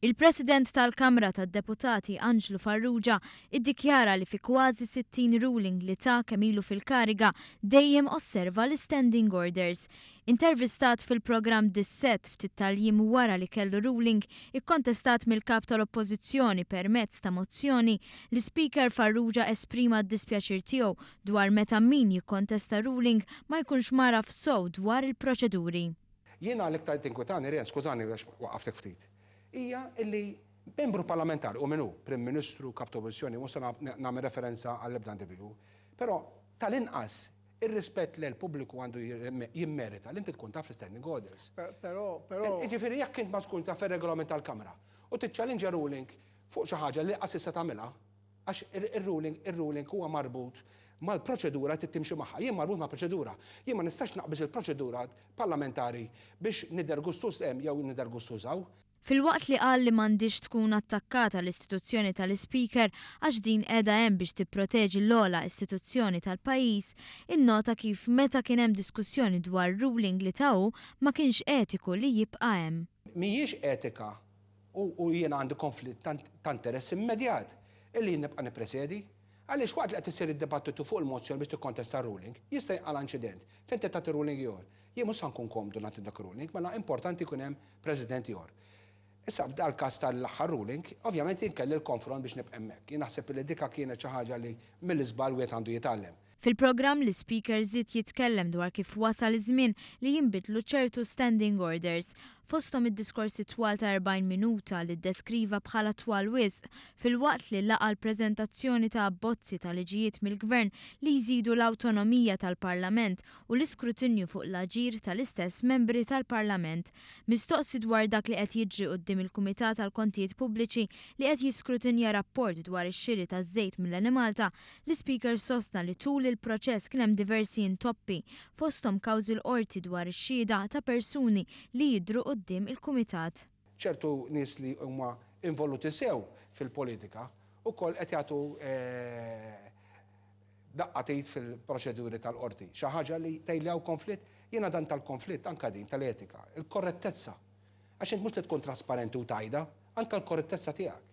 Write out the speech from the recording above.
Il-President tal-Kamra tad-Deputati Anġlu Farrugia iddikjara li fi kważi 60 ruling li ta kemm ilu fil-kariga dejjem osserva l-istanding orders. Intervistat fil-programm Dissett ftit tal-jiem wara li kellu ruling ikkontestat mill-Kap tal-Oppożizzjoni permezz ta' mozzjoni, l-Ispeaker Farrugia esprima d-dispjaċir tiegħu dwar meta min jikkontesta ruling ma jkunx mgħarraf sew dwar il-proċeduri. Jiena l-iktar li tinkwitani, Ren, skużani għax waqqaftek ftit, hija illi membru parlamentari, u min hu, Prim Ministru, Kap ta' Oppożizzjoni, mhux se nagħmel referenza għall-ebda individwu, però tal-inqas ir-rispett lejn il-pubbliku għandu jimmerita li inti tkun taf l-istanding orders. Però, però. Jiġifieri jekk int ma tkun taf ir-regolament tal-Kamra u tiċċallinġja ruling fuq xi ħaġa li qas tista' tagħmilha, Għax ir-ruling, ir-ruling huwa marbut mal-proċedura li trid timxi magħha. Jien marbut mal-proċedura. Jien ma nistax naqbeż il-proċedura parlamentari biex nidher gustuż hemm jew nidher gustuż hawn. Filwaqt li qal li m'għandhiex tkun attakkata l-istituzzjoni tal-Ispeaker għax din qiegħda hemm biex tipproteġi l-ogħla istituzzjoni tal-pajjiż, innota kif meta kien hemm diskussjoni dwar ruling li ta hu ma kienx etiku li jibqa' hemm. Mhijiex etika u jiena għandi konflitt ta' interess immedjat illi jien nibqa' nippresedi. Għaliex waqt li qed isir id-dibattitu fuq il-mozzjoni biex tikkontesta r-ruling, jista' jinqala' inċident fejn trid tagħti ruling ieħor. Jien mhux sa nkun komdu nagħti dak ir-ruling, mela importanti jkun hemm President ieħor. Issa f'dal-każ tal-aħħar ruling, ovvjament jien kelli l-konfront biex nibqa' hemmhekk. Jien naħseb illi dika kienet xi ħaġa li mill-iżball wieħed għandu jitgħallem. Fil-programm l-Ispeaker żied jitkellem dwar kif wasal iż-żmien li jinbidlu ċertu standing orders, fosthom id-diskorsi twal ta' 40 minuta li ddeskriva bħala twal wisq, filwaqt li laqa' l-preżentazzjoni ta' abbozzi ta' liġijiet mill-Gvern li jżidu l-awtonomija tal-Parlament u l-iskrutinju fuq l-aġir tal-istess membri tal-Parlament. Mistoqsi dwar dak li qed jiġri quddiem il-Kumitat għall-Kontijiet Pubbliċi li qed jiskrutinja rapport dwar ix-xiri taż-żejt mill-Enemalta, L-Ispeaker sostna li tul il-proċess kien hemm diversi intoppi, fosthom kawżi l-Qorti dwar ix-xhieda ta' persuni li jidhru quddiem il-Kumitat. Ċertu nies li huma involuti sew fil-politika wkoll qed jagħtu daqqa t'id fil-proċeduri tal-Qorti. Xi ħaġa li tgħidli hawn konflitt? Jiena dan tal-konflitt, anke din tal-etika, il-korrettezza. Għax int mhux li tkun trasparenti u tgħidha, anke l-korrettezza tiegħek.